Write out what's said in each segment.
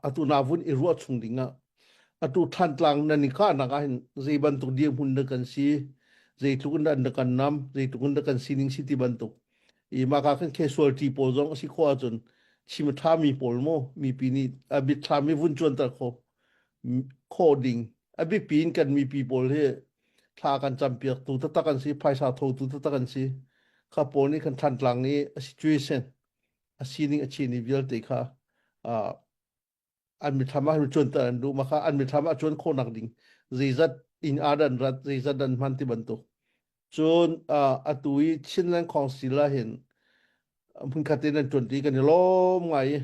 Atu na vun i ruah chung ding ah atu Thantlang nan i kahnak ah hin zei bantuk dirhmun na kan si, zeitluk in dah na kan nam, zeitluk in dah kan sining si ti bantuk. I mah ka khan casualty pawl zong a si khawh ahcun chim a ṭhami pawl maw mipi nih a biathlam i vun cuanter kho khawh ding. A biapi in kan mipi pawl hi thla kan campiaktu taktak an si, phaisa thotu taktak an si. Kha pawl nih khan Thantlang i a situation a sining a chini vialte kha uh, an mithlam ah cuanter an duh mah kha an mithlam ah cuan khawhnak ding zeizat in ar an rat zeizat an hman ti bantuk cun uh, atu i Chinland Council ah hin hmunkhat in an ṭuanṭi kan i lawm ngai i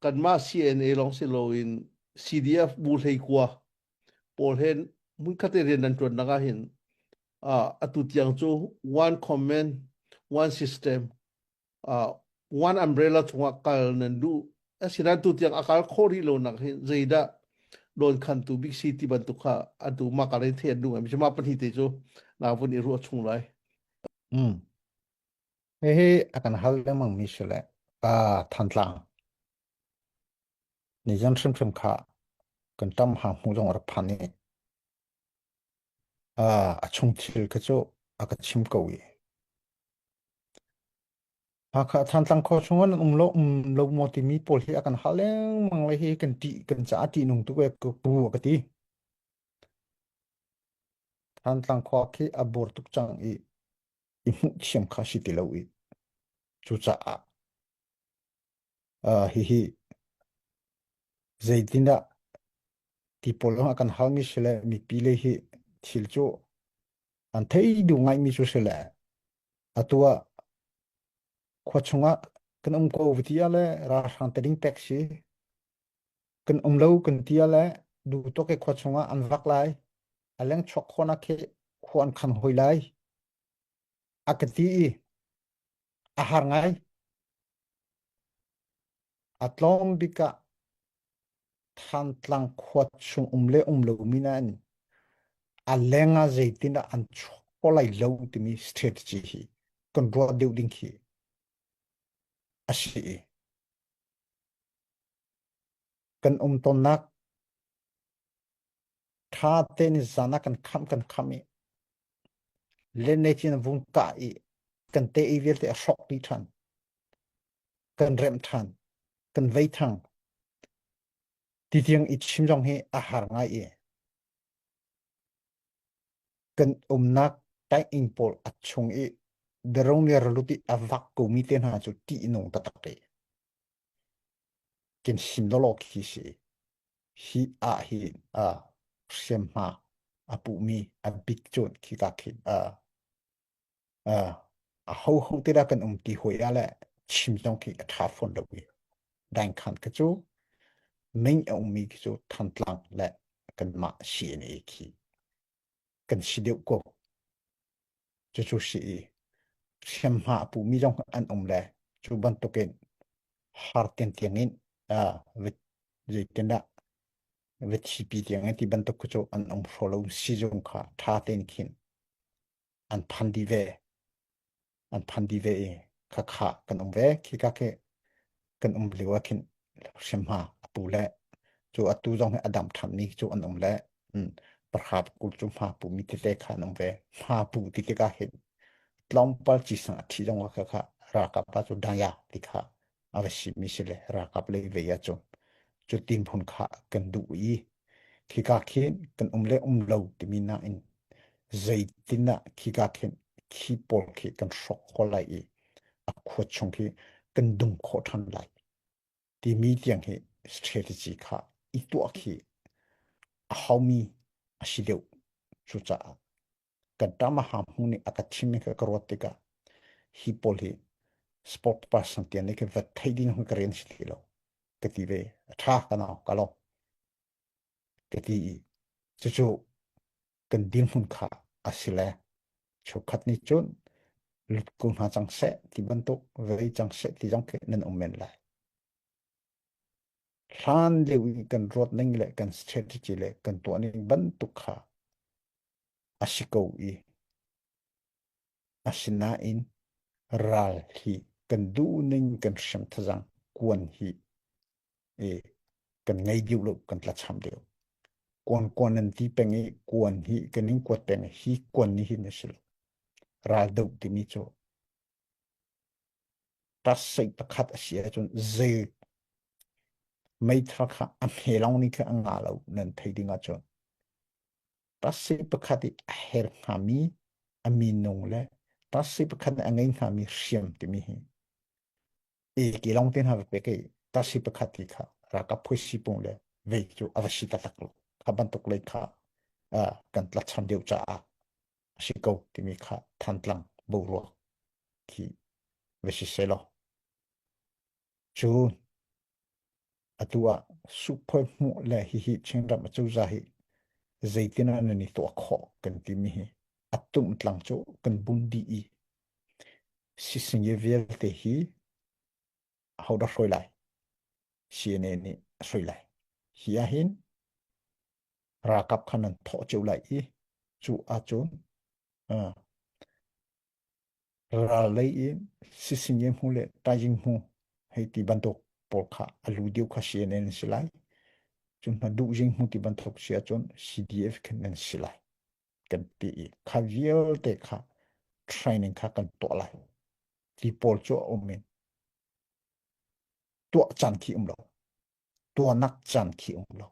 kanmah CNA lawng si loin CDF bu hleikua pawl he hmunkhat in rian an ṭuannak ah hin uh, atu tiang cu one command one system uh, one umbrella chungah kal nan duh asinain tu tiang a kal khawh rih lo nak hi zeidah dawn khantu bik si ti bantuk kha atu ma ka rei the an duh ngai ma pahnih te cu na vun i ruah chung lai Mm. Hihi a kan hal lengmang mi si le ah Thantlang nizan hrimhrim kha kan tam hang hmu zong a rak phan i ah a chung thil kha cu a ka chim ko i Hakha Thantlang khua chung ah nan um lo um lo maw timi pawl hi a kan hal lengmang le hi kan ṭih kan caah ṭihnung tuk e ka pu a ka ti. Thantlang khua khi a bor tuk cang i i hmuh thiam kha si ti lo i cucaah uh, hihi zeitindah ti pawl a kan halmi si le mipi le hi thil cu an thei duh ngaimi cu si le atu ah khua chungah kan um ko ti ah le ralhrang teling pek si kan um lo kan ti ah le du tok i khua chungah an vak lai a leng chuak khawnak khi khua an khan hoi lai a ka ti i a har ngai a tlawm bik ah Thantlang khua chung um le um lomi nain a leng ah zeitindah an chuak ko lai lo timi strategy hi kan ruah deuh ding khi a si i kan um tawnnak ṭha tein zan ah kan khamh kan khamh i lenne cin vung kah i kan te i vialte a hrawk dih ṭhan kan remh ṭhan kan vei thang ti tiang i chim zong hi a har ngai i kan umnak taing pawl a chung i drone le ralut i a vak komi te hna cu ṭihnung taktak i kan him lawlaw khi si hi ah hi a hriamhma a puhmi a bik cun khi ka khin a a ho ho te dah kan um ti hoi ah le chim zong khi a ṭha fawn lo i daingkhan kha cu ning a ummi khi cu Thantlang le kanmah CNA khi kan si deuh ko. Cucu si i hriamhma a puhmi zong an um le cu bantukin har tiangtiang in zeitindah va thipi tiang in ti bantuk khi cu an um hraw lo sizung kha ṭha tein khin an phan dih ve an phan dih ve i khakha kan um ve khika khi kan um lio ah khin hriamhma a pu le cu atu zong hi a dam ṭhan mi cu an um le pahra kul cu hma pu mi tete kha an um ve hma pu ti tikah hin tlawmpal ci sang a thi zong kha kha ralkap pa cu daya ti kha a va si mi si le ralkap lei ve ah cun cu tin phun kha kan duh i khika khin kan um le um lo timi nain zeitin ah khika khin khi pawl khi kan hrawk khawh lai i a khua chung khi kan dum khawh ṭhan lai timi tiang hi strategy kha i tuah khi a haumi a si deuh cucaah kan ṭam a hang hmu nih a ka thim i ka ruat tikah hi pawl hi sport person tiang nih khin va thei ding ka rian si ti lo ka ti ve a ṭha ka nau ka lo ka ti i cucu kan dirhmun kha a si le cheukhat nih cun lut ko hna cang seh ti bantuk vei cang seh ti zong khi nan um men lai hlan lio i kan ruat ning le kan strategy le kan tuah ning bantuk kha a si ko i asinain ral hi kan duh ning kan hriam thazang kuan hi. I kan ngei deuh lo kan tlacham deuh. Kuan kuan nan ti peng i kuan hi kan in kuat peng i hi kuan ni hin a si lo. Ral doh timi cu tasei pakhat a si ahcun zei meithal kha a hme lawng nih kha a ngah lo nan thei ding ahcun tasi pakhat i a her hngami a minung le tasi pakhat nih a ngei hngami hriam timi hi e ke long te hna va pek i tasi pakhat ti kha ralkap phuisi pung le vei cu a va si taktak lo kha bantuk lei kha kan tlacham deuh caah a si ko timi kha Thantlang boruak khi va si selaw cu atu ah suphoi hmuh le hihi Chinram acozah hi zeitin ah nan i tuah khawh kan timi hi a tumtlang cu kan bun dih i sisinge vialte hi ahodah hruai lai CNA nih a hruai lai hi ahhin ralkap kha nan thawh cio lai i cu ahcun uh, ral lei in sisinge hmu le taijing hmu hei ti bantuk pawl kha a lu deuh kha CNN si lai cun hna duh jing hmu ti bantuk si ahcun CDF khin nan si lai kan ti i kha vialte kha training kha kan tuah lai ti pawl cu a um in tuah caan khi um lo tuahnak caan khi um lo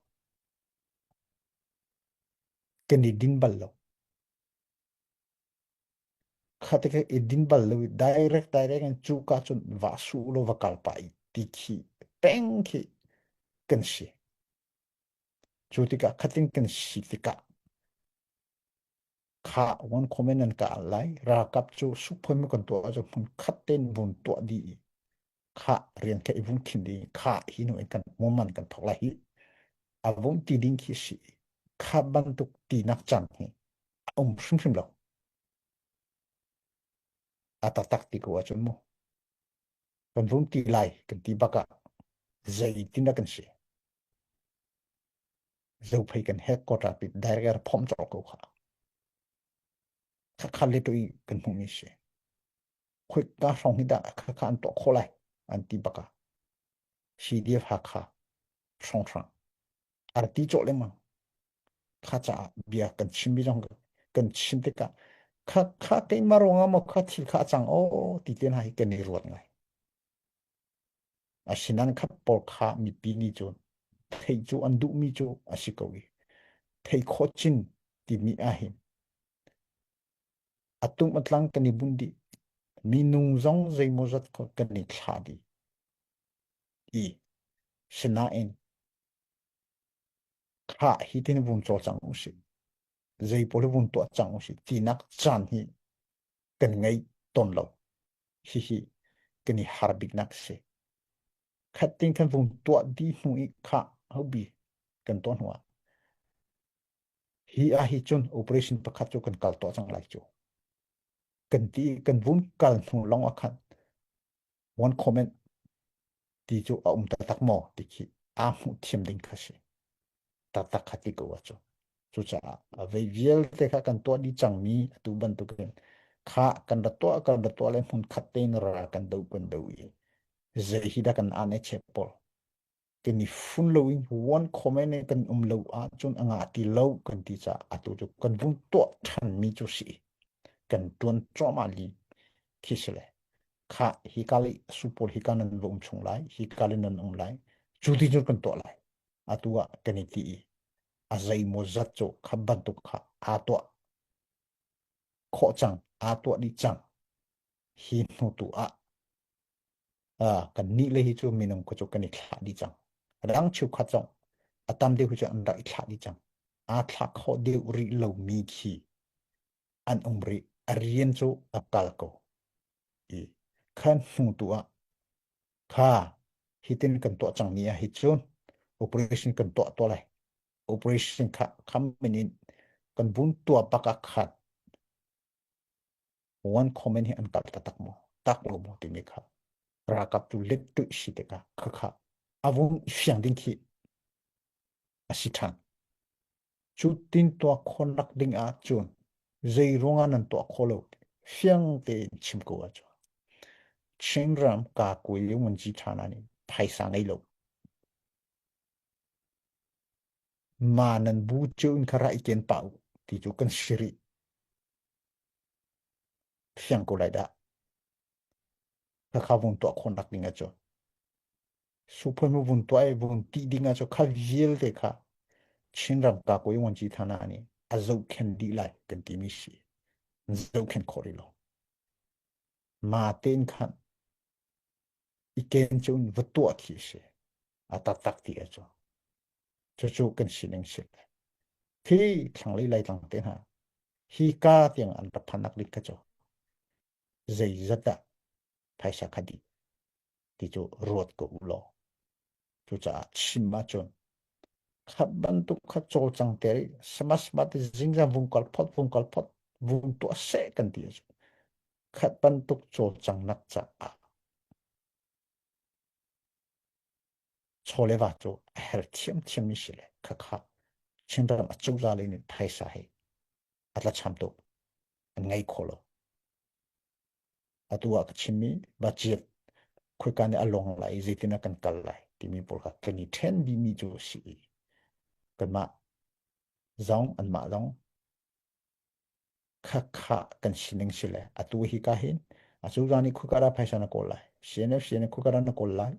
kan i din bal lo kha te i din bal lo i direct direct in cu ka cun va su lo va kal pa i ti khi peng khi kan si cu tikah khatin kan si tikah kha one comment an ka lai ralkap cu suphoi mu kan tuah cu hmun khat ten vun tuah di kha rian kha i vung khin ding kha hi nu in kan muman kan thok lai hi a vung ti ding khi si kha bantuk ti nak chan hi a um hrimhrim lo a taktak ti ko ahcun mu kan vung ti lai kan ti bak ah zeitin dah kan si zophei kan headquarter pi direct phom cawk ko kha kha le to i kan hmuh mi si Khoika hrawng hi dah khakha an tuah khawh lai an ti bak ah CDF Hakha hrawnghrang a ra ti cawh lengmang. Kha caah bia kan chimmi zong kan chim tikah kha kha keimah ruangah maw kha thil kha a cang aw ti te hna hi kan i ruat ngai. Asinain kha pawl kha mipi nih cun theih cu an duhmi cu a si ko i thei khawh chin timi ahhin A tum a tlang kan i bunh dih. Minung zong zeimawzat kan i thlah dih. I sinain khah hi tin vun cawlcang usih. Zei pawl hi vun tuah cang usih tinak caan hi kan ngei tawn lo. Hihi kan i har biknak si. Khat tin kan vung tuah dih hnu i khah hobi kan tuah hnu ah Hi ah hi cun operation pakhat cu kan kal tuah cang lai cu. Kan ti kan vun kal hnu lawng ah khan one comment ti cu a um taktak maw ti khi aa hmuh thiam ding kha si. Taktak kha ti ko ahcun. Cucaah a vei vialte kha kan tuah dih cangmi atu bantukin kha kan ra tuah kan ra tuah le hmun khat tein ral kan do kan do i zei hi dah kan an e chep pawl kan i fun lo in one comment in kan um lo ahcun a ngah ti lo kan ti caah atu cu kan vung tuah ṭhanmi cu si kan ṭuan cuahmah li khi si le kha hi ka le su pawl hi ka nan va um chung lai hi ka le nan um lai cu ti cun kan tuah lai atu ah kan i ti i a zeimaw zat cu kha bantuk kha aa tuah khawh cang aa tuah dih cang hi hnu tu ah Kannih le hi cu minung kha cu kan i thlah dih cang. A dang cheukhat zong a tam deuh hi cu an rak i thlah dih cang. Aa thlah khawh deuh rih lomi khi an um rih. A rian cu a kal ko. I khan hnu tu ah kha hitin kan tuah cangmi ah hi cun operation kan tuah tuah lai. Operation kha kham in kan vun tuah bak ah khan one comment hi an kal taktak maw tak lo maw timi kha ralkap cu let tuih si tikah khakha avung fiang ding khi a si ṭhan cu tin tuah khawnak ding ah cun zei ruangah nan tuah kho lo fiang tein chim ko ahcun Chinram ka kuai lio ngun ji ṭhana nih phaisa ngei lo. Ma nan bu cio in kha ra i ken pah u ti cu kan si rih. Fiang ko lai dah. Khakha vung tuah khawhnak ding ahcun. Suphoi mu vun tuah i vun ti ding ahcun kha vialte kha Chinram kakuai wanci thana nih a zohkhen dih lai kan timi si. Zohkhen khawh rih lo. Ma tein khan i ken cun va tuah khi si. A taktak ti ahcun. Cucu kan sining si. Khi thlanglei laitlang te hna hi ka tiang an rak phanak ding kha cu zeizat dah phaisa kha dih ti cu ruat ko u law. Cucaah chim ahcun kha bantuk kha cawlcang te smas smat zingzang vung kal phot vung kal phot vung tuah seh kan ti ahcun khat bantuk cawlcangnak caah chawleva cu a her thiamthiam mi si le khakha Chinram a cozah lei nih phaisa hi a tlacham tuk an ngei kho lo. Atu ah ka chimmi budget khoika nih a lawng lai zeitin ah kan kal lai timi pawl kha kan i ṭhen dihmi cu a si i kanmah zong anmah zong khakha kan sining si le atu hi ka hin a cozah nih khoika dah phaisa na kawl lai CNF CNF khoika dah na kawl lai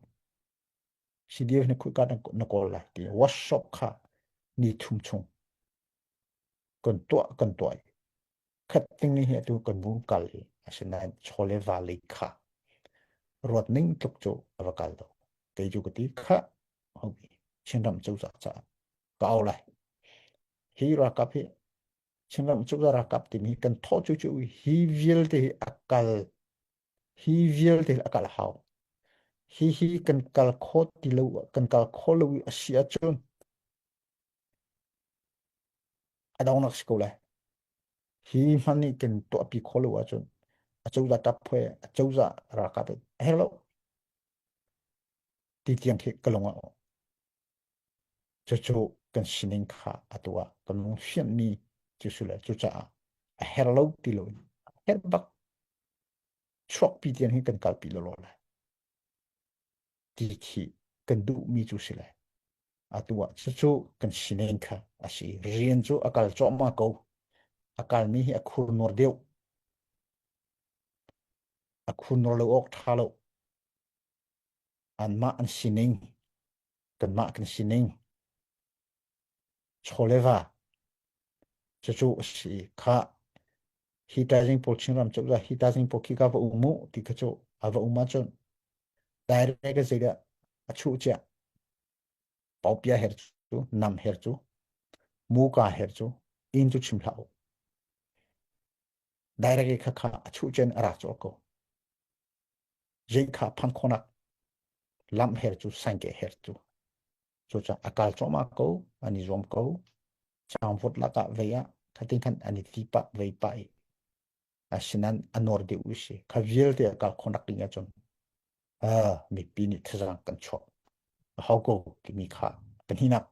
CDF nih khoika dah na kawl lai ti workshop kha ni thum chung kan tuah kan tuah i khat ting ni hi atu kan vung kal i asinain chawle valley kha ruat ning tluk cu a va kal lo kei cu ka ti kha hobi Chinram cozah caah ka au lai hi ralkap hi Chinram cozah ralkap timi kan thawh cu cu hi vialte hi a kal hi vialte hi a kal hau hi hi kan kal kho ti lo kan kal kho lo i a si ahcun A donghnak si ko lai. Hi hman nih kan tuahpi khawh lo ahcun acozah ṭap-phuai, acozah ralkap a herh lo ti tiang khi ka lung ah um. Cucu kan sining kha atu ah kan lung fianhmi cu si le cucaah a herh lo ti lo in a herh bak chuakpi tiang hi kan kalpi lawlaw lai. Ti khi kan duhmi cu si le atu ah cucu kan sining kha a si. Rian cu a kal cuahmah ko. A kalmi hi a khurnur deuh. A khurnur lo awk ṭha lo. Anmah an sining, kanmah kan sining, chaw le va cucu a si. Kha hi tazing pawl Chinram cozah hi tazing pawl khi ka va um u ti kha cu a va um ahcun direct zeidah a chuh cia Paupia her cu, nam her cu, muka her cu, inn cu chim hlah u. Direct kha kha a chuh cen a ra cawk ko. Zei kha phan khonak lam her cu, sangke her cu. Cucaah a kal cuahmah ko, an i zuam ko. Changvut lakah vei ah khatin khan an i ti pah vei pah i asinan a nawr deuh u si. Kha vialte a kal khonak ding ahcun mipi nih thazaang kan chuah a hau ko timi kha pahnihnak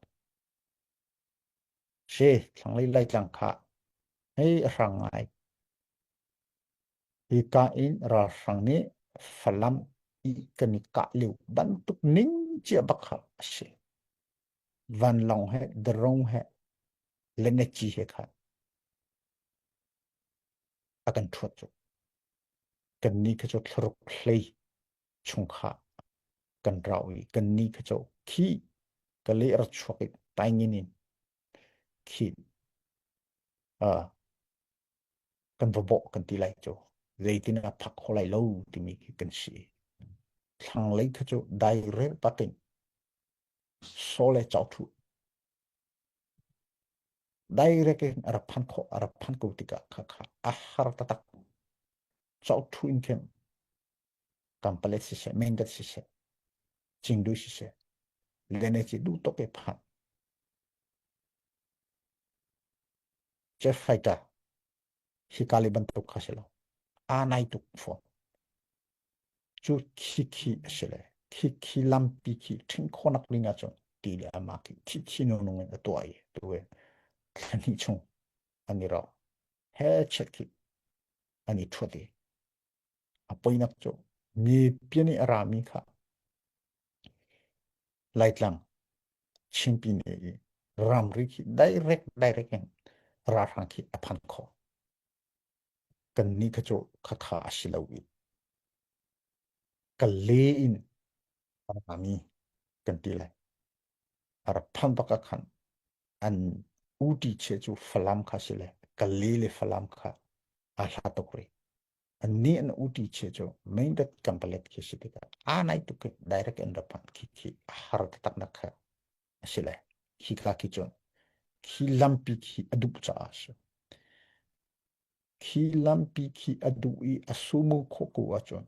si thlanglei laitlang kha hei a hrang ngai hi ka in ralhrang nih Falam i kan i kah lio bantuk ning cia bak kha a si vanlawng he drone he leneci he kha a kan thuat cu Kannih kha cu thlaruk hlei chung kha kan rau i kannih kha cu khi ka le ra chuak i taingin in khi uh, kan va bawh kan ti lai cu zeitin a phak kho lai lo timi khi kan si. Thlanglei kha cu dairel pakin so le chau thu Direct in a rak phan khawh a rak phan ko tikah khakha a har taktak. Cauk in khin Kampalet siseh, Mindat siseh, Cingdu siseh, Lene ci duh tuk i phan. Jet fighter hika le bantuk kha si lo. Aa nai tuk fawn. Cu khi khi a si le khi khi lampi khi ṭhing khawhnak ding ahcun ti le amah khi thi thi nung in a tuah i tu in thla hnih chung an i rawk he chet khi an i ṭhuat i a poinak cu mipi nih a rami kha Laitlang Chinpi nih i. Ramri khi direct direct in ralhrang khi a phan khawh. Kan nih kha cu khakha a si lo i ka le in a rami kan ti lai. A rak phan bak ah khan an uti che cu Falam kha si le ka le le Falam kha aa hla tuk rih. Annih an uti che cu Meindat Kanpalet khi si tikah aa nai tuk i direct in rak phan khi khi a har taktak nak kha a si le khi ka khi cun khi lampi khi a duh caah a si. Khi lampi khi a duh i a sumu khawh ko ahcun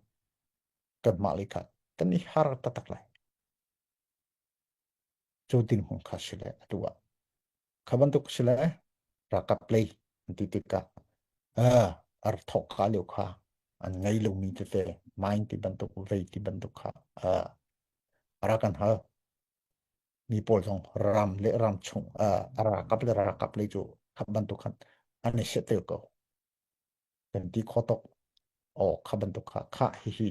kanmah lei kha kan i har taktak lai. Cu dinhmun kha si le atu ah kha bantuk si le ralkap lei an ti tikah ar thawk ka lio kha an ngei lomi tete mine ti bantuk vei ti bantuk kha a rak kan hal mi pawl zong ram le ram chung a ralkap le ralkap lei cu kha bantuk khan an i settle ko kan ti kho tok o kha bantuk kha kha hi hi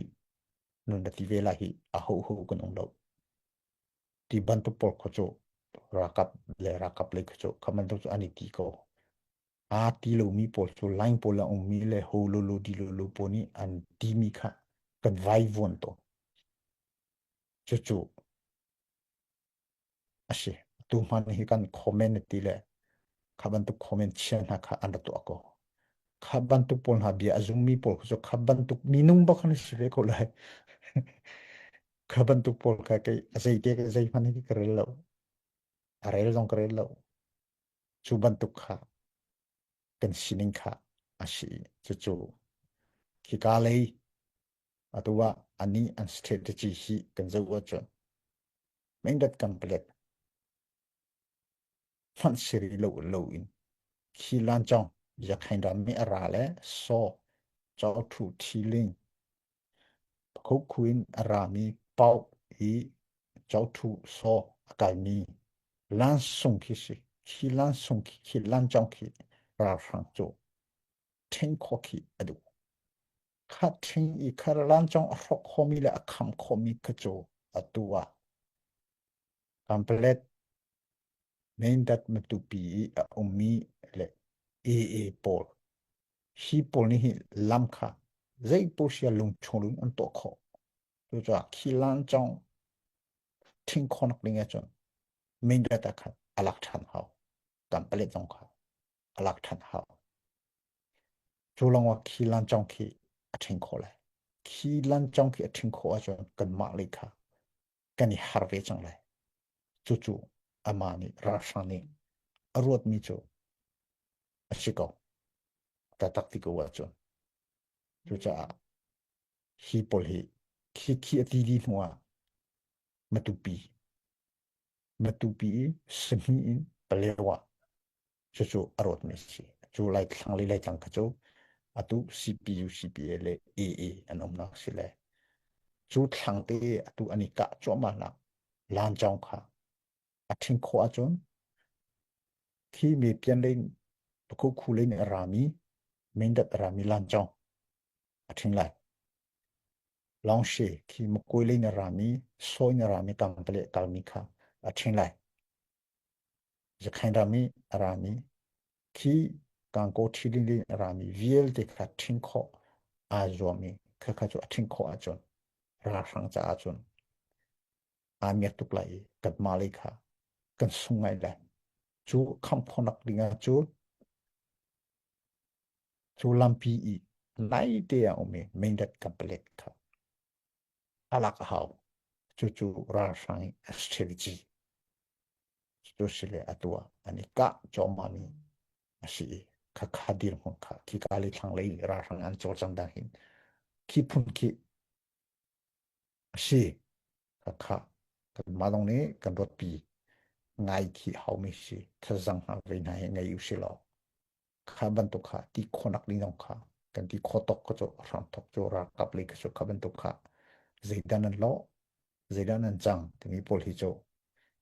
nun na ti ve la hi a ho ho kan um lo ti bantuk pawl kho cu ralkap le ralkap lei kho cu kha bantuk cu an i ti ko. Aa ti lomi pawl cu line pawl a ummi le ho lo lo di lo lo pawl nih an timi kha kan vai vuan tawn. Cucu a si. Tu hman hi kan comment ti le kha bantuk comment chia hna kha an ra tuah ko. Kha bantuk pawl hna bia a zummi pawl cu kha bantuk minung bak an si ve ko lai. Kha bantuk pawl kha kei a zeite ka zei hmanh hi ka rel lo. A rel zong ka rel lo. Cu bantuk kha kan sining kha a si. Cucu khika lei atu ah ani an strategy hi kan zoh ahcun Mengdat kan palet hmanh siri lo lo in khi lancawng Yakhain ram mi a ra le saw chaw thu thiling Pakho in a rami paoh i chawthu saw a kaimi lansung khi si. Khi lansung khi, khi lancawng khi ralhrang cu ṭhen khawh khi a duh. Kha ṭhing i kha lancawng a hrawk khawhmi le a kham khawhmi kha cu atu ah Kanpalet Mindat Matupi i a ummi le AA pawl Hi pawl nih hin lam kha zeiposia lungchung in an tuah khawh. Cucaah khi lancawng thing khawhnak ding ahcun Mindat ah khan a lak ṭhan hau. Kanpalet zong kha a lak ṭhan hau. Cu lawngah khi lancawng khi a ṭhing khawh lai. Khi lancawng khi a ṭhing khawh ahcun kanmah lei kha kan i har ve cang lai. Cucu amah nih ralhrang nih a ruatmi cu a si ko. Taktak ti ko ahcun. Cucaah hi pawl hi khi khi a ti dih hnu ah Matupi Matupi i sahmi in Palewa cucu a rawtmi a si. Cu lai thlanglei Laitlang kha cu atu CPU, CPA le AA an umnak si le cu thlang te atu an i kah cuahmah nak lancawng kha a ṭhing khawh ahcun khi mi pian lei pakhu lei nih a rami Mindat a rami lancawng a ṭhing lai. Lawngshe khi Makui lei nih a rami Sawi nih a rami Kampale kalmi kha a ṭhing lai. Zakhain rami a rami khi Kangkaw ṭhilin lei a rami vialte kha ṭhing khawh aa zuam i khakha cu a ṭhing khawh ahcun ralhrang caah cun aa miak tuk lai i kanmah lei kha kan sung ngai lai. Cu khamh khawhnak ding ah cun cu lampi i naite ah um i Mindat Kanpalet kha a lak a hau. Cucu ralhrang i a strategy cu si le atu ah an i kah cuahmahmi a si i khakha dirhmun kha khika lei thlanglei ralhrang an cawlcang dang hin khi phun khi A si. Khakha kanmah zong nih kan ruatpi ngai khi haumi si. Thazang hna ve hna hi ngei usih law kha bantuk kha ti khawhnak ding zong kha kan ti khawh tawk kha cu hram thawk cu ralkap lei kha cu kha bantuk kha zeidah nan lawh zeidah nan cang timi pawl hi cu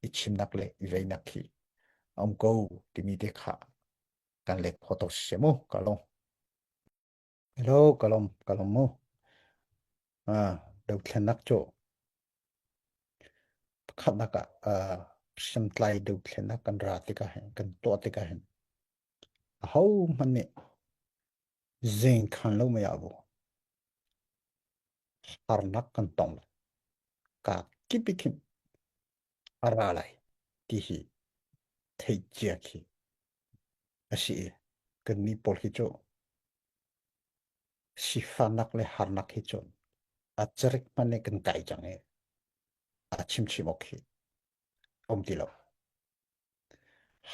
i chimnak le i veinak khi a um ko timi te kha kan let khawh tawk si mu ka lung. Hello, ka lawm, ka lawm mu. Dothlennak cu pakhatnak ah. Hriamtlai dothlennak kan ra tikah hin kan tuah tikah hin ahohmanh nih zengkhan lo mei ah bu harnak kan tong lai. Ka kip i khin a ra lai ti hi theih cia khi a si i kannih pawl hi cu sifahnak le harnak hi cu a cerik hmanh in kan kai cang i a chimchim awk hi um ti lo.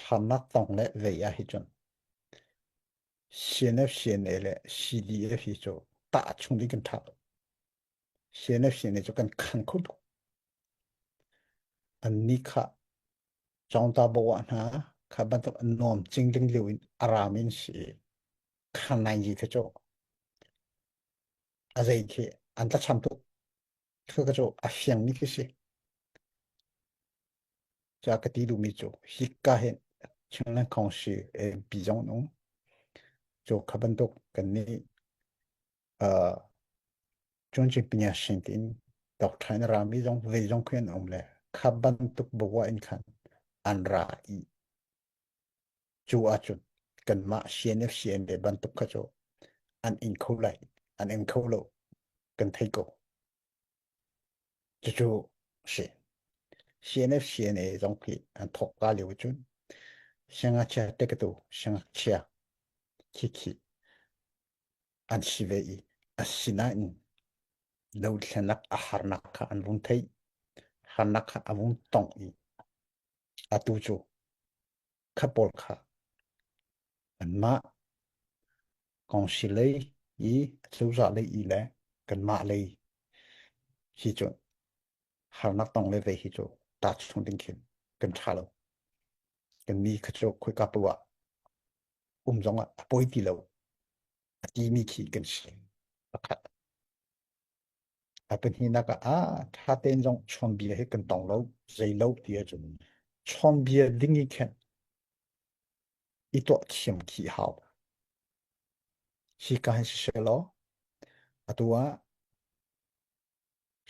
Harnak tong le vei ah hi cun CNF, CNA le CDF hi cu tah chung ding kan ṭha lo. CNF, CNA cu kan khan kho tuk. Annih kha Cawngta bawa hna kha bantuk an nuam cingling lio in a ram in si i khan nai kha cu a zei khi an tlacham tuk. Khi ka cu a fiangmi khi si. Ca ka ti duhmi cu hika hin Chinland Council MP zong an um. Cu kha bantuk kan nih uh, Cun pinya sin tiin doctor in rami zong vei zong khi an um le kha bantuk bawa in khan an ra i cu ahcun kanmah CNF CNA bantuk kha cu an in kho lai an in kho lo kan thei ko. Cucu si. CNF CNA zong khi an thawk ka lio cun siangngakchia te ka tu siangngakchia khi khi an si ve i asinain dothlennak a harnak kha an vung theih harnak kha a vung tongh i atu cu kha pawl kha anmah kongsi lei i cozah lei i le kanmah lei hi cu harnak tong le ve hi cu ta chung ding khin kan ṭha lo kan mi kha cu khoika poah um zong ah a poi ti lo a timi khi kan si pakhat a pahnihnak ah a ṭha tein zong chawnbia hi kan tong lo zei lo ti ahcun chawnbia ding i khin i tuah thiam khi hau hi ka hin siseh law atu ah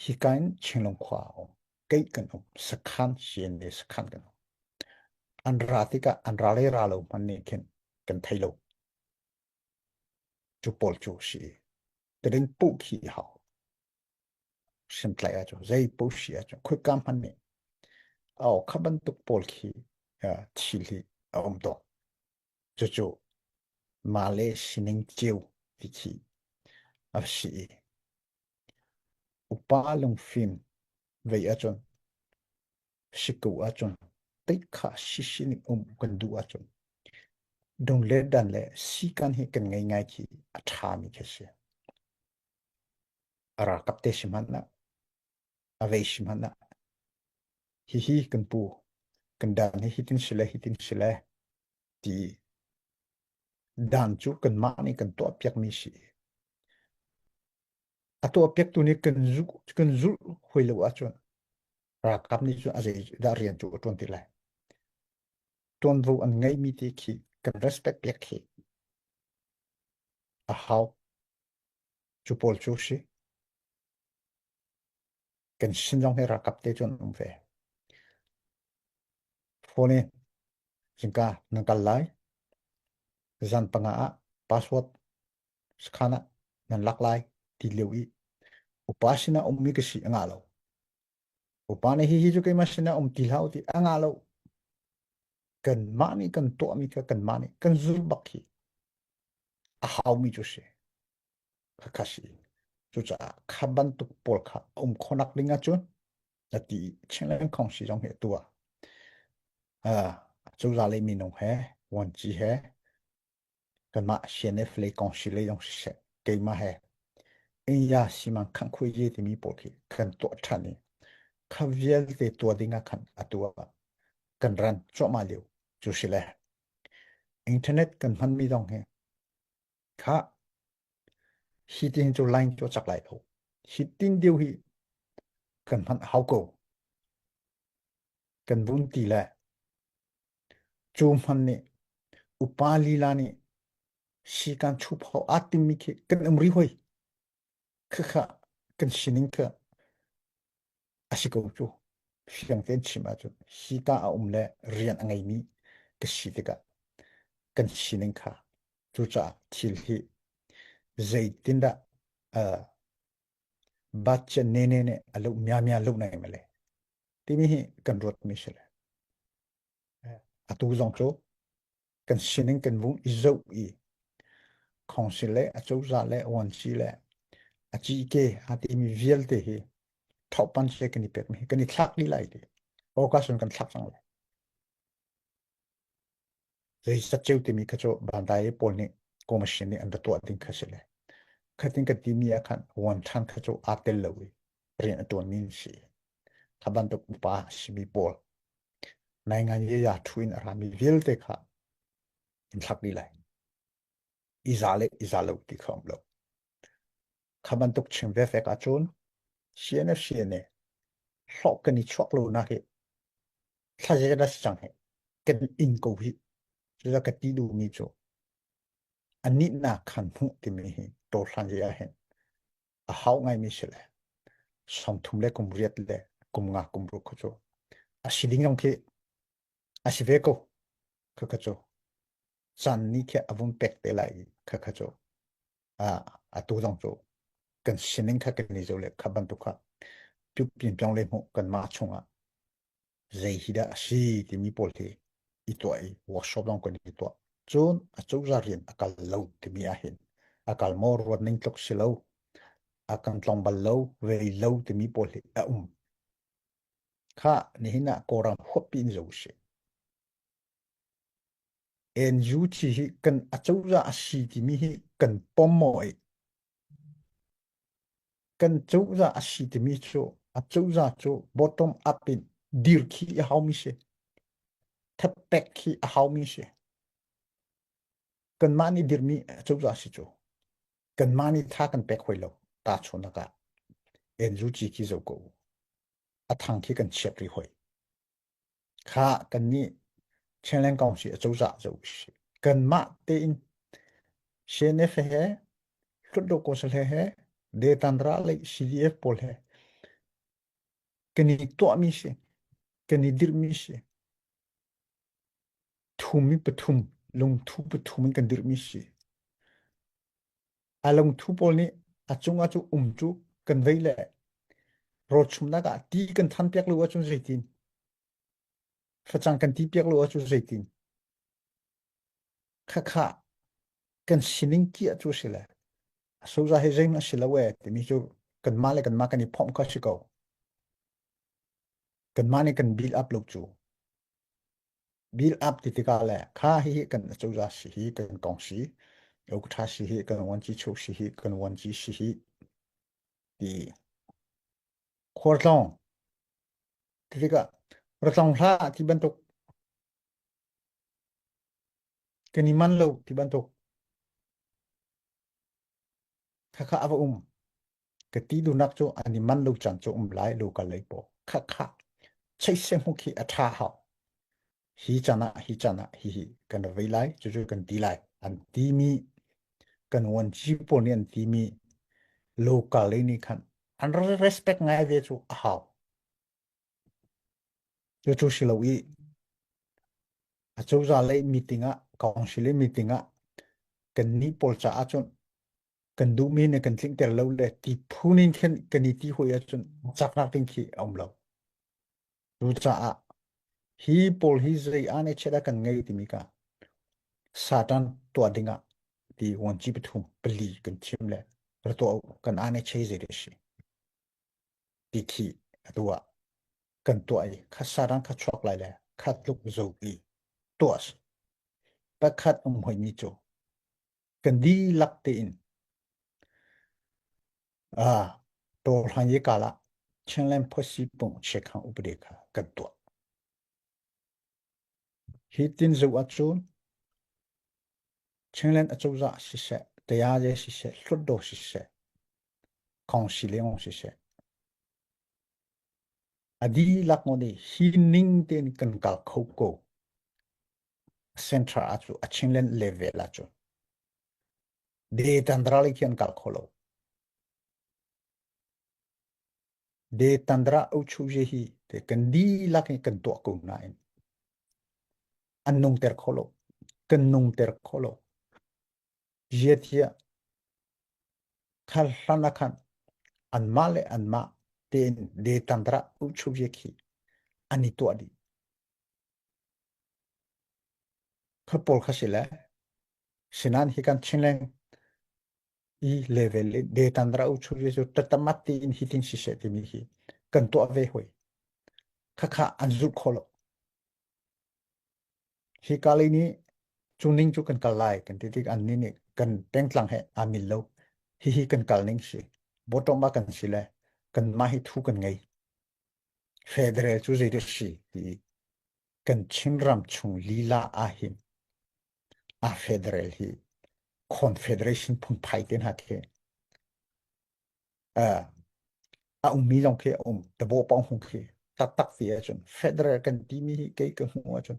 Hika in Chinlung khua a um. Keih kan um. Sakhan CNA sakhan kan um. An ra tikah an ra le ra lo hmanh nih khin kan thei lo. Cu pawl cu si. Tiring puh khi hau. Hriamtlaih ahcun zei paoh si ahcun khuika hmanh nih aw kha bantuk pawl khi thil hi a um tawn. Cucu mah le sining cio ti khi a si i Upa lungfim vei ahcun si ko ahcun teikha sisin in um kan duh ahcun dong le dan le sikan hi kan ngei ngai khi a ṭhami khi a si. A ralkap te si hmanh ah, a vei si hmanh ah, hihi kan pu, kan dan hi hitin si le hitin si le ti dan cu kanmah nih kan tuahpiakmi si. A tuahpiaktu nih kan kan zulh hoi lo ahcun ralkap nih cun a zeidah rian cu a ṭuan ti lai. Ṭuanvo an ngeihmi te khi kan respect piak khi a hau. Cu pawl cu si. Kan sin zong hi ralkap te cu an um ve. Phone in zingka nan kal lai. Zan panga ah password sakhan ah nan lak lai ti lio i upa sinah ummi ka si a ngah lo. Upa nih hihi cu keimah sinah um ti hlah u ti a ngah lo. Kanmah nih kan tuahmi kha kanmah nih kan zul bak hi a haumi cu si. Khakha si. Cucaah kha bantuk pawl kha a um khawhnak ding ahcun na ti Chinland Council zong hi a tuah. Cozah lei minung he, vuanci he, kanmah CNF lei council lei zong siseh, keimah he Inya Simang Khangkhui Ye timi pawl khi kan tuah ṭhan i kha vialte tuah ding ah khan atu ah kan ran cuahmah lio cu si le internet kan hmanmi zong hi kha hi tin cu line cu chak lai lo hi tin deu hi kan hman hau ko kan vun ti le cu hman nih upa lila nih si kan chup hau aa timmi khi kan um ri hoi khakha kan sining kha a si ko cu. Fiang tein chim ahcun hika a um le rian a ngeimi ka si tikah kan sining kha cucaah thil hi zeitindah uh, batchen ne ne ne a lo mia mia lo nai male timi hi kan ruat mi si le atu zong cu kan sining kan vung i zoh i council le acozah le wanci le a ke a timi vialte hi thawhpan se kan i pek mi kan i thlak dih lai ti August kan thlak cang lai zeizat ceu timi kha cu bandai pawl nih commission nih an ra tuah ding kha si le khatin kan timi ah khan wan than kha cu aa tel lo i rian a tuan mi si kha bantuk upa simi pawl nai ngan ye ya thu in a rami vialte kha in thlak dih lai i za le i za lo ti kha um lo kha bantuk chim ve fek ahcun CNF CNA hlawh kan i chuak lo nak hi thlaze na si cang he kan in ko hi cuza ka ti duhmi cu anih nak khan hmuh timi hi tawhlan ye ah hin a hau ngaimi si le sawmthum le kum riat le kum nga kum ruk kha cu a si ding zong khi a si ve ko kha kha cu caan ni khi a vun pek te lai kha kha cu atu zong cu kan sining kha kan i zo le kha bantuk kha piin piang le hmuh kan mah chungah zei hi dah a si timi pawl hi i tuah i workshop zong kan i tuah cun a cozah rian a kal lo timi ahhin a kal maw ruat ning tluk si lo a kan tlong bal lo vei lo timi pawl hi a um kha nihin ah Kawlram huappi in zo si NUG hi kan acozah a si timi hi kan pom maw i kan cozah a si timi cu acozah cu bottom up in dir khi a haumi si thapek khi a haumi si kanmah nih dirmi acozah si cu kanmah nih tha kan pek hoi lo ta chunak ah NUG khi zo ko a thang khi kan chiat rih hoi Kha kannih Chinland Council acozah cu si. Kanmah tein CNF he Hlutdaw Council he he Detanra le CDF pawl he kan i tuahmi si, kan i dirhmi si. Thum in pathum, lungthu pathum in kan dirhmi si. A lungthu pawl nih a cungah cu um cu kan vei le rawlchumnak ah ti kan than piak lo ahcun zeitin? Facang kan ti piak lo ahcun zeitin? Khakha kan sining kiah cu si le soza hi zeihmanh si lo ee timi cu kanmah le kanmah kan i phomh kha si ko. Kanmah nih kan build up lo cu. Build up ti tikah le kha hihi kan cozah si hi kan kong si Okṭha si hi kan vuanci chuk si hi kan vuanci si hi ti khualtlawng ti tikah ratlong hlah ti bantuk kan i man lo ti bantuk Khakha a va um. Ka ti duhnak cu an i man lo caan cu um lai local lei pawl. Khakha cheise hmu khi a ṭha hau. Hi caan ah hi caan ah hihi kan ra vei lai cucu kan ti lai. An timi kan vuanci pawl nih an timi local lei nih khan an respect ngai ve cu a hau. Cucu si lo i acozah lei meeting ah council i meeting ah kannih pawl caah cun kan duhmi nih kan tlinter lo le ti phun in khin kan i ti hawi ahcun caknak ding khi a um lo. Cucaah hi pawl hi zei ane chiat ah kan ngei timi ka Satan tuah ding ah ti wanci pathum pali kan thim le ra tuah kan ane chei zei de si. Ti khi atu ah kan tuah i kha sarang kha chuak lai le kha tluk zo i tuah pakhat um hoi mi cu kan dihlak tein ah tawhlan ye kala Chinland Phosi pung chekhang upade kha kan tuah hi tin zo ahcun Chinland acozah siseh tayaze siseh hlutdo siseh kongsi le ngong siseh A dihlak ngawt i hi ning tein kan kal kho ko. Central ah cu a Chinland level ah cun. De Tandra lei khi an kal kho lo. De Tandra Uchu je hi Te kan dihlak in kan tuah ko nain an nungter kho lo. Kan nungter kho lo. Ziathiah khal hlan ah khan anmah le anmah tein de tantra uchu ye khi an i tuah dih. Kha pawl kha si le sinan hi kan Chinleng i level i de tantra uchu ye cu tatamat tiin hi tin siseh timi hi kan tuah ve hoi. Khakha an zulh kho lo. Hi ka lei nih cu ning cu kan kal lai kan ti tik annih nih kan pengtlang he aa mil lo. Hihi kan kal ning si. Bottom ah kan si le kanmah hi thu kan ngei. Federal cu zei si ti kan Chinram chung lila ahhin a federal hi confederation phungphai te hna khi a ummi zong khi a um tabo pawng hung khi taktak ti ahcun federal kan timi hi kei ka hmuh ahcun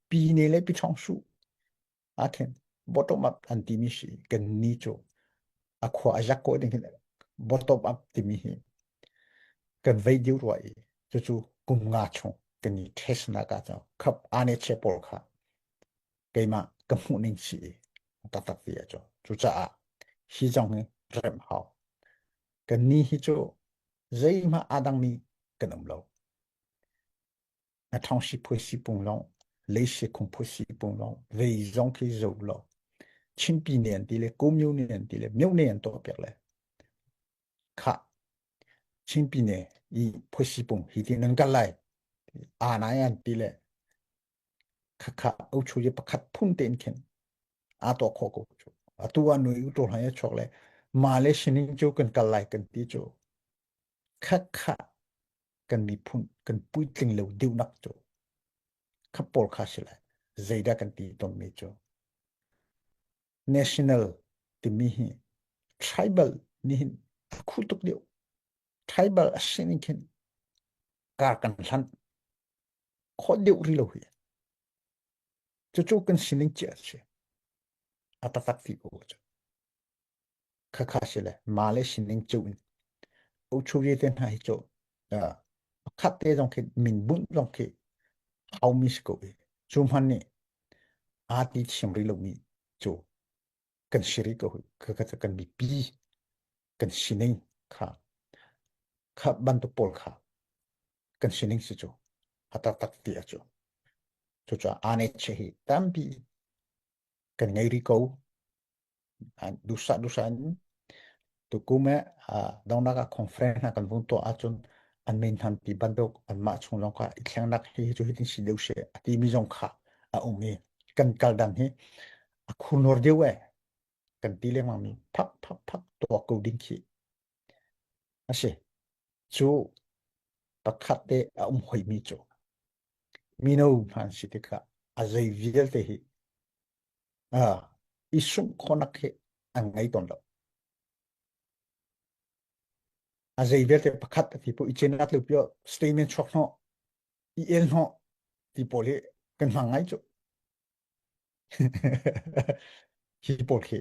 pine le pichong su a khin bottom up an timi si kan ni cu a khua a jak ko ding hin bottom up timi hi kan vei diu rua i cucu kum nga chung kan i test nak ah cun khap ane che pawl kha keimah ka hmuh ning si i taktak ti ahcun cucaah hi zong hi remh hau kan ni hi cu zeihmah aa dangmi kan um lo na thong si phui si pung long lei si khung phui si pung long vei zong khi zo lo chinpi ne an ti le kumyu ne an ti le myo ne an to piak le kha chinpi ne i phui si pung hi ti nan kal lai a na an ti le Khakha uchu hi pakhat phun tein khin aa tuah khawh ko cu. Atu ah nui u ṭawl hai a chuak le ma le sining cu kan kal lai kan ti cu. Khakha kan miphun kan puitling lo deuhnak cu kha pawl kha si lai. Zeidah kan ti tawnmi cu national timi hi tribal nih hin a khu tuk deuh. Tribal a sining khin kar kan hlanh. Khawh deuh rih lo hi. Cucu kan sining cia a si. A taktak ti ko cu. Khakha si le ma le sining cu in uchu te hna hi cu pakhat te zong khi min bunh zong khi haumi si ko i cu hman nih aa ti thiam rih lomi cu kan si rih ko kha kan mipi kan sining kha kha bantuk pawl kha kan sining si cu a taktak ti a cu cucaah ane che hi tampi kan ngei rih ko dusa dusa in tukum e dongnak ah conference hna kan vun tuah ahcun an main hnan ti bantuk anmah chung lawng kha i thlengnak hi cu hitin si deuh she a ti mi zong kha a um i kan kal dan hi a khunor deuh e kan ti lengmang mi phak phak phak tuah ko ding khi a si cu pakhat te a um hoi mi cu mino hman si tikah a zei vialte hi a i sungh khawhnak hi an ngei tawn lo a zei vialte pakhat a ti po i cenat lo pio statement chuak hnawh i el hnawh ti pawl hi kan hmang ngai cu Hi pawl khi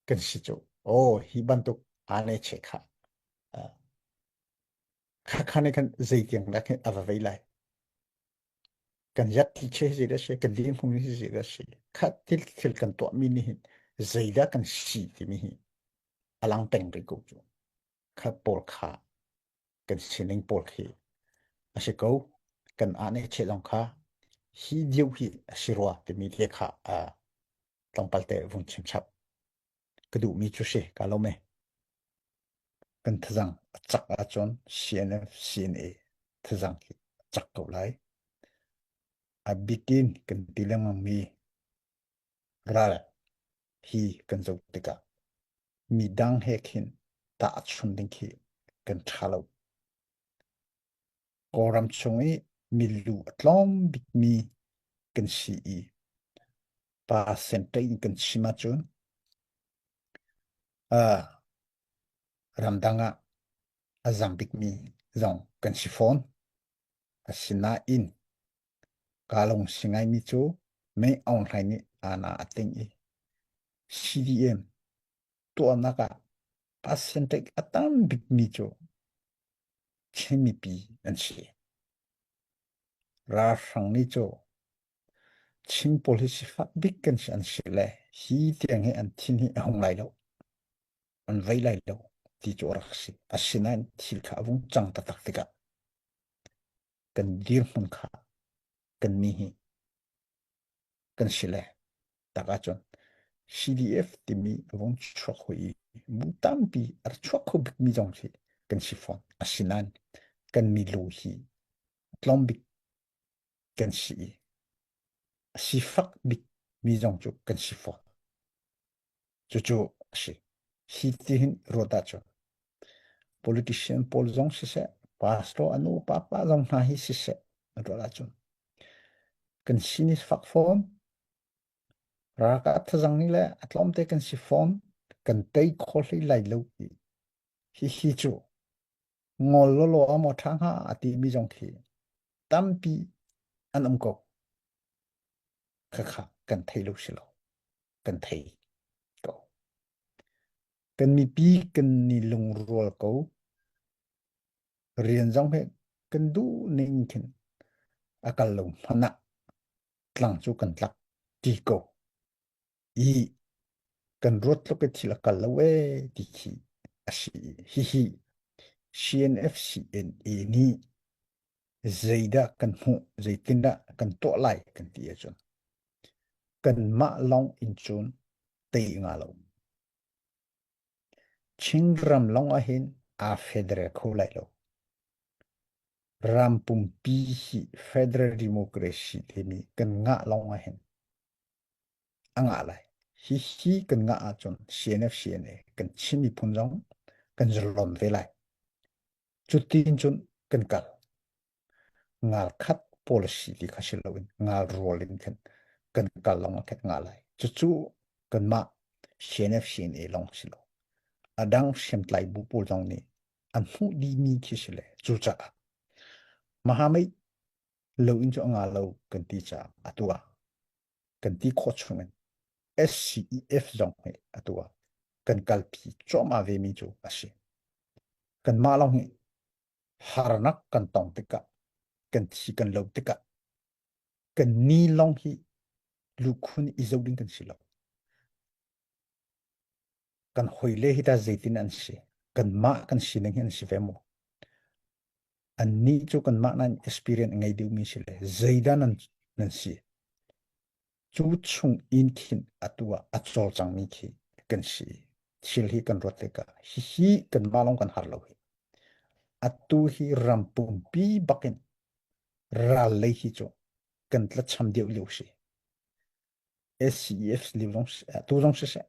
kan si cu. Oh, hi bantuk aa che kha. Kha kha nih khan zeitiang dah khin a va vei lai. Kan yat ti che zei dah si, kan din hmung hi zei dah si. Kha thil thil kan tuah mi nih hin zeidah kan si timi hi a lang peng rih ko cu. Kha pawl kha kan sining pawl khi a si ko. Kan ah nih cheh zong kha hi deuh hi a si rua timi te kha tlawmpal te vung chim chap ka duhmi cu si ka lo me. Kan thazang a cak ahcun CNF CNA thazang hi a cak ko lai. A bikin kan ti lengmang mi ral hi kan zoh tikah midang he khin tahchun ding khi kan ṭha lo. Kawlram chung i milu a tlawm bikmi kan si i percentage in kan chim ahcun uh, ramdang ah a zam bikmi zong kan si fawn. Asinain Kaa lungsi ngaimi cu May Aung Hlaing nih aana a ting i CDM tuahnak ah percentage a tam bikmi cu Chin mipi an si. Ralhrang nih cu Chin pawl hi sifak bik kan si an si le hi tiang hi an thin hi a hung lai lo. An vei lai lo ti cu a rak si. Asinain thil kha a vung cang taktak tikah kan dirhmun kha kan mi hi kan si le tak ahcun CDF timi a vung chuak hoi i bu tampi a rak chuak kho bikmi zong khi kan si fawn. Asinain kan milu hi tlawm bik kan si i a sifak bikmi zong cu kan si fawn. Cucu a si. Hi ti hin ruat ahcun politician pawl zong siseh, pastor a nu papa zong hna hi siseh an ruat ahcun kan sin i fak fawn, ralkap thazang nih le a tlawmte kan si fawn, kan tei kho hlei lai lo ti hihi cu ngol lawlaw a maw ṭha hnga a timi zong khi tampi an um ko. Khakha kan thei lo si lo. Kan thei ko. Kan mipi kan ni lungrual ko. Rian zong he kan duh ning khin a kal lo hmanh ah tlang cu kan tlak ti ko. I kan ruat tluk i thil a kal lo ee ti khi a si. Hihi CNFCNA nih zeidah kan hmuh, zeitindah kan tuah lai kan ti ahcun kanmah lawng in cun tei nga lo. Chinram lawng ahhin aa federal kho lai lo. Ram pumpi hi federal democracy timi kan ngah lawng ahhin a ngah lai. Hihi kan ngah ahcun CNF CNA kan Chin miphun zong kan zalon ve lai. Cutin cun kan kal. Ngal khat policy ti kha si loin ngal rual in khan kan kal lawng ah khan ngah lai. Cucu kanmah CNF CNA lawng si lo. A dang hriamtlai bu pawl zong nih an hmuh dihmi khi si le cucaah Mahamei lo in cu a nga lo kan ti caah atu ah kan ti khawh chung in SCEF zong hi atu ah kan kalpi cuahmah ve mi cu a si. Kanmah lawng hi harnak kan tong tikah kan thi kan lo tikah kan ni lawng hi lukhun i zo ding kan si lo. Kan hawile hi ta zeitin an si? Kanmah kan sining hi an si ve maw? Annih cu kanmah nan experience ngei deuhmi si le zeidah nan, nan si? Cu chung in khin atu ah a cawlcangmi khi kan si. Thil hi kan ruat tikah hihi kanmah lawng kan har lo hi. Atu hi ram pumpi bakin ral lei hi cu kan tlacham deuh lio si. SCEF lio zong tu zong siseh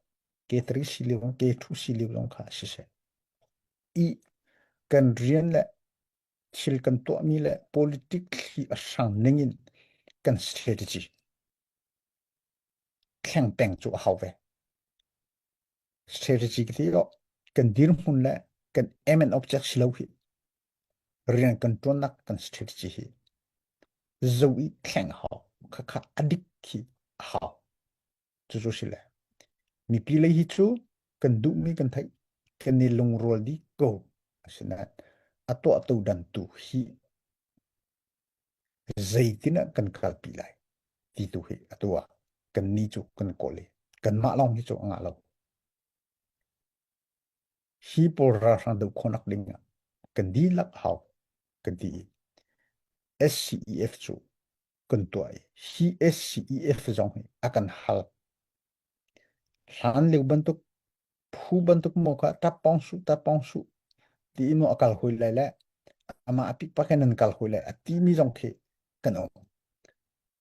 K3 si lio zong K2 si lio zong kha siseh i kan rian le thil kan tuahmi le politic thli a hrang ning in kan strategy thleng peng cu a hau ve. Strategy ti lo kan dirhmun le kan aim and object si lo hi rian kan ṭuannak kan strategy hi zo i thleng a hau. Khakha a dik khi a hau. Cucu si le mipi lei hi cu kan duhmi kan theih kan i lungrual dih ko. Asinain a tuahto dan tu hi zeitin ah kan kalpi lai ti tu hi atu ah kan ni cu kan kawl i kanmah lawng hi cu a ngah lo. Hi pawl ralhrang doh khawhnak ding ah kan dihlak a hau kan ti i SCEF cu kan tuah i hi SCEF zong hi a kan hal. Hlan lio bantuk phu bantuk maw kha tap pong su tap pong su ti in maw a kal hui lai le amah a pikpak in an kal hui lai a ti mi zong khi kan um.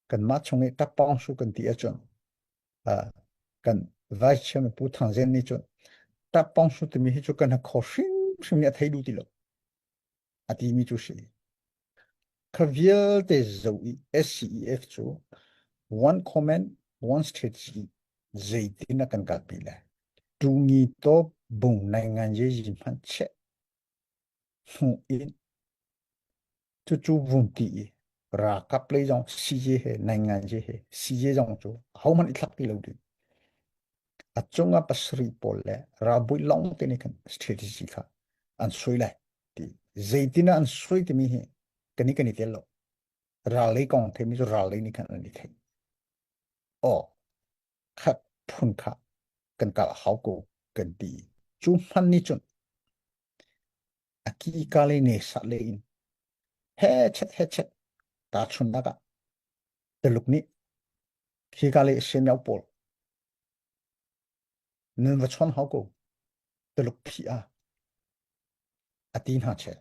Kanmah chung i tap pong su kan ti ahcun kan vice chairman Pu Thang Zen nih cun tap pong su timi hi cu kan kho hrimhrim nih a thei duh ti lo a timi cu si. Kha vialte zo i SCEF cu one comment one strategy zeitin a kan kalpi le tungi to bung nai ngan ye yi hman che hnu in cucu vung ti i ralkap lei zong CJ he nai ngan ye he CJ zong cu hohmanh i thlak ti lo ding a cungah pasarih pawl le ralbawi lawng te nih khan strategy kha an sui lai ti zeitin ah an sui timi hi kan i kan i tel lo. Ral lei kong theimi cu ral lei nih khan an i theih. Aw, khat phun kha kan kal hau ko kan ti. Cu hman nih cun a ki ka le ne sa le in he chet he chet ta chun nak ah Tuluk nih khi ka le siamiao pawl nan va chon hau ko Tuluk phi a a ti hna chel.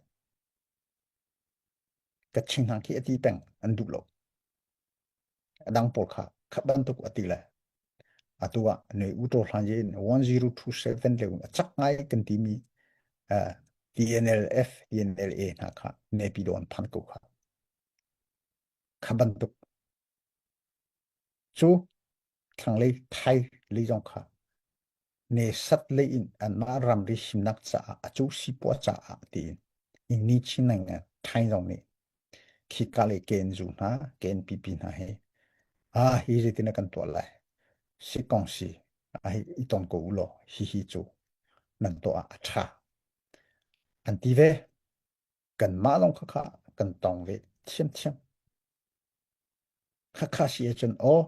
Ka ching hna khi a ti peng an duh lo. A dang pawl kha kha bantuk a ti le atu ah noi u to hlan in 1027 le a chak ngai kan ti mi TNLF TNLA hna kha Naypyidaw an phan ko kha kha bantuk cu thlanglei Thai lei zong kha ne sat lei in anmah ramri himnak caah a cu sipuah caah tiin inni chin Thai zong nih khika le KNU hna KNPP hna he a hi zeitin kan tuah lai si kong si a hi i ton ko u law hi hi cu nan tuah ah a ṭha an ti ve kanmah lawng kha kha kan tong ve thiamthiam kha kha si ahcun aw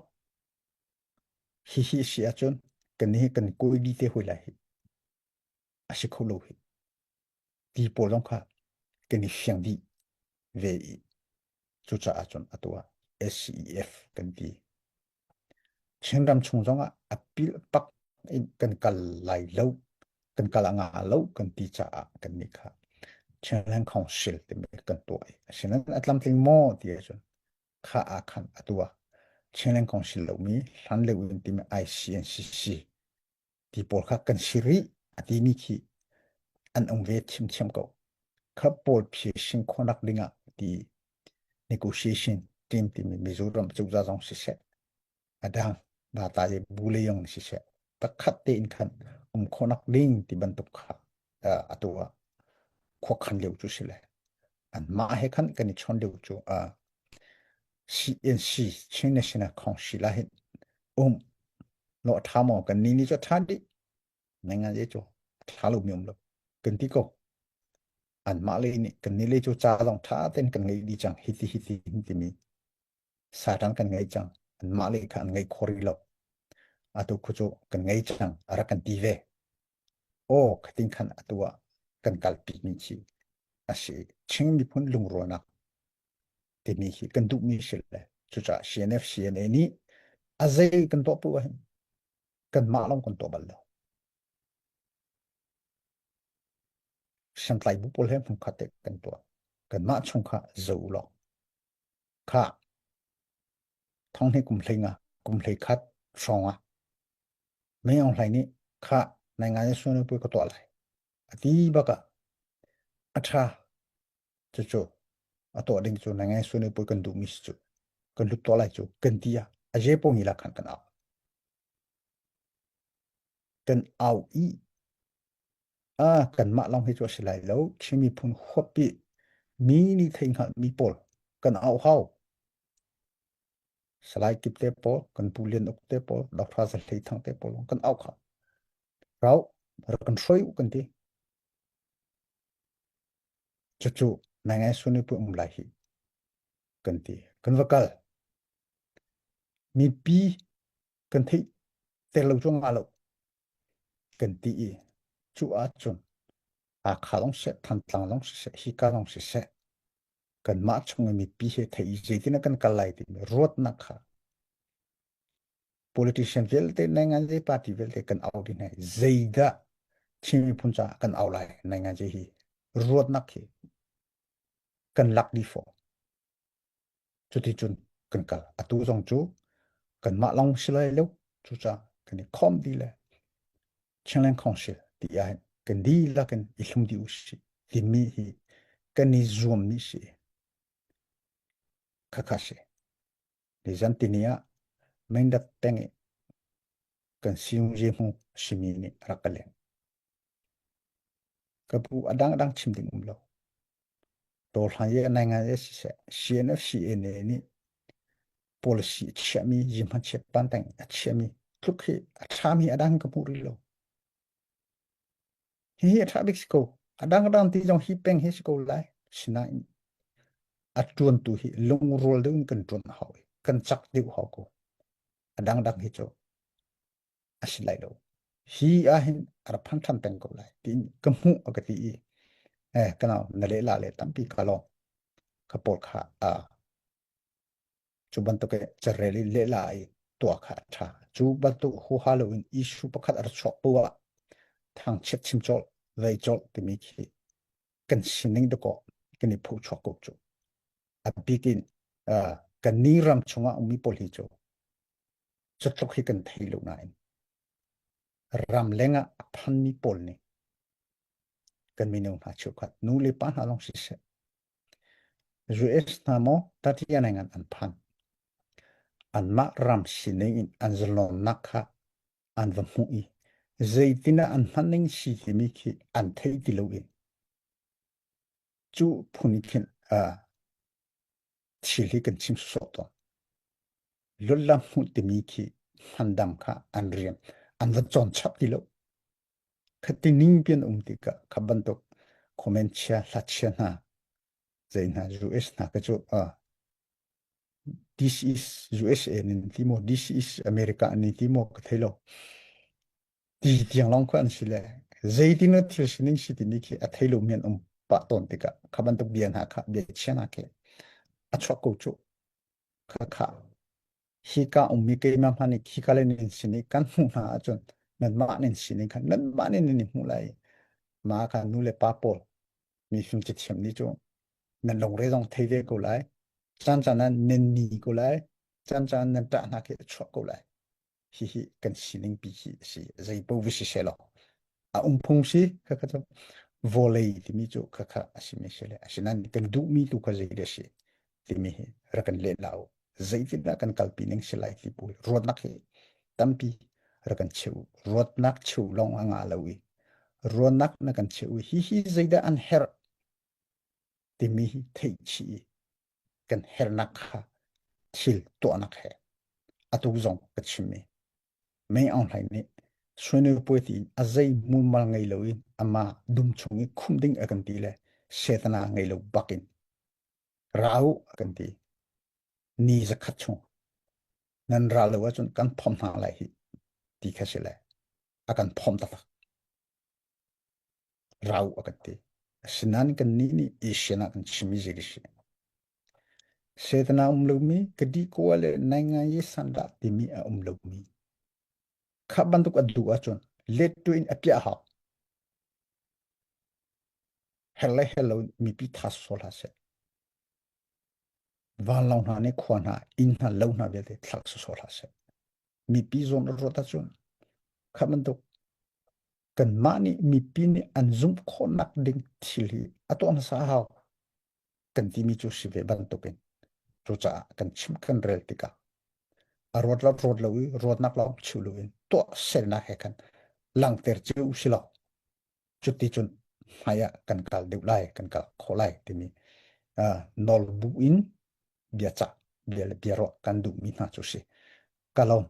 hihi si ahcun kan hi kan kawi li te hoi lai hi a si kho lo hi ti pawl zong kha kan i fiang dih ve i cucaah cun atu ah SCEF kan ti Chinram chung zong ah a pil pak in kan kal lai lo kan kal a nga lo kan ti caah kan nih kha Chinland Council timi kan tuah i asinain a tlamtling maw ti ahcun kha ah khan a tuah. Chinland Council lomi hlan lio in timi ICNCC ti pawl kha kan si rih a timi khi an um ve thiamthiam ko. Kha pawl phisin khawhnak dingah ti negotiation team timi Mizoram cozah zong siseh a dang data i bu le yong siseh takhat tein khan um khawhnak ding ti bantuk kha atu ah khuakhan lio cu si le anmah he khan kan i chawn lio cu CNC Chin National Council ah hin um lo tha maw kan ni ni cu tha dih ngai ngai cu tha lo mi um lo kan ti ko anmah le nih kan ni le cu ca zong tha ten kan ngei di cang hiti hiti timi satan kan ngei cang anmah le kha an ngei khori lo atu khu cu kan ngei cang a rak kan ti ve Aw khatin khan atu ah kan kalpi mi khi a si. Chin miphun lungrualnak timi hi kan duhmi si le cucaah CNF CNA nih a zei kan tuah pu ahhin kanmah lawng kan tuah bal lo. Santlai bu pawl he hmunkhat te kan tuah. Kanmah chung kha zo law kha thong hi kum hlei nga kum hlei khat hrawng ah Mei Aung Hlaing nih khah nai ngai suan pui ka tuah lai a ti bak ah a ṭha cucu a tuah ding cu nai ngai suan pui kan duhmi si cu kan lut tuah lai cu kan ti ah a je po ni la khan kan au kan au i a kanmah lawng hi cu a si lai lo Chin miphun huapi mi nih thei hngalh mi pawl kan au hau Salai Kip te pawl, kan Pu Lian Uk te pawl, Dr. Za Hlei Thang te pawl kan au kha. Rau, rak kan hruai u kan ti. Cucu nai ngai suni pu um lai hi kan ti. Kan va kal. Mipi kan theih te lo cu nga lo kan ti i cu ahcun Hakha long seh, Thantlang long siseh, hika long siseh, kanmah chung i mipi he thei i zeitin ah kan kal lai timi ruatnak kha politician vialte nainganzi party vialte kan au dih hna zeidah Chin miphun caah kan au lai nainganzi hi ruatnak hi kan lak dih fawn cuticun kan kal atu zong cu kanmah lawng si lai lo cucaah kan i khawm dih le Chinland Council ti ah hin kan dihlak in i hlum dih usih timi hi kan i zuammi si. Khakha si. Nizan tini ah Mindat peng i kan siung hmu simi nih rak ka leng. Ka bu a dangdang chim ding um lo. Tawhlan ye nai ngai ye siseh CNF CNA nih policy a chiahmi yimhan chiat panteng a chiahmi tluk hi a ṭhami a dang ka hmu rih lo. Hihi a ṭha bik si ko. A dang dang ti zong hi peng hi si ko lai. Sinain. A ṭuan tu hi lungrual deuh in kan ṭuan a hau i kan cak deuh hau ko. A dangdang hi cu a si lai lo. Hi ahhin a ra phan ṭhan peng ko lai tiin ka hmuh a ka ti i eh kanau na leh la le tampi ka lawng ka pawl kha a cu bantuk i carel i lehla i tuah kha a ṭha. Cu bantuk huha loin issue pakhat a ra chuak poah ah thangchiat chim colh, vei colh timi khi kan sining dakaw kan i phochuak ko cu. A bik in uh, kan ni ram chungah ummi pawl hi cu cutluk hi kan thei lo nain ram lengah a phanmi pawl nih kan mino hna cheukhat nu le pa hna lawng siseh US hna maw tatian ngan an phan. Anmah ram sining in an zalonnak kha an va hmuh i zeitin ah an hman ning si timi khi an thei ti lo in cu phun in khin uh, thil hi kan chim sawh tawn. Lullam hmuh timi khi hmandam kha an rian an va cawn chap ti lo. Khati ning pian um tikah kha bantuk comment chia hla chia hna zei hna US hna ka cu uh, this is USA nin ti maw this is America nin ti maw ka thei lo ti tiang lawng kha an si le zeitin na thil sining si timi khi a thei lo mi an um pah tawn tikah kha bantuk bia hna kha bia chia hna khi a chuak ko cu kha kha hika ummi keimah hmanh nih khika le nan sin i kan hmuh hna ahcun nanmah nan sin in khan nanmah nih nan i hmuh lai mah kha nu le pa pawl mi fim cathiam nih cu nan lungre zong thei ve ko lai caan caan ah nan ni ko lai caan caan nan ṭah hna khi a chuak ko lai hihi kan sining pi hi a si zei paoh va si seh law a um phung si kha kha cu vawlei timi cu kha kha a si mi si le asinain kan duhmi tu kha zei a si timi hi rak kan leh la u zeitindah kan kalpi ning si lai ti bu ruatnak hi tampi rak kan cheu ruatnak cheu lawng a ngah lo i ruatnak na kan cheu hi hi zeidah an herh timi hi theih chih i kan hernak kha thil tuahnak he atu zong ka chim i Mei Aung Hlaing nih Suinu Puai tiin a zei mumal ngei loin amah dum chung i khumh ding a kan ti le setana ngei lo bakin ra u a kan ti. Ni zakhat chung nan ra lo ahcun kan phomh hna lai hi ti kha si le a kan phomh taktak. Ra u a kan ti. Asinain kan nih nih Asian ah kan chim i zei si. Setana um lomi ka di ko le nai ngai i sandah timi a um lomi. Kha bantuk a duh ahcun let tu in a piah hau. Her le her lo mipi tha sol ha seh. Vanlawng hna nih khua hna, inn hna, lo hna vialte thlak sawsawh hlah seh. Mipi zawn a ruat ahcun kha bantuk kanmah nih mipi nih an zumh khawhnak ding thil hi a tuah hmasa a hau kan timi cu si ve bantukin cucaah kan chim kan rel tikah a ruat lo ruat lo i ruatnak lawng chiu lo in tuah selnak he khan langhter cio u si law cuti cun hmai ah kan kal deuh lai kan kal khawh lai timi nawl bu in biacah bia le biaruah kan duhmi hna cu si ka lawm.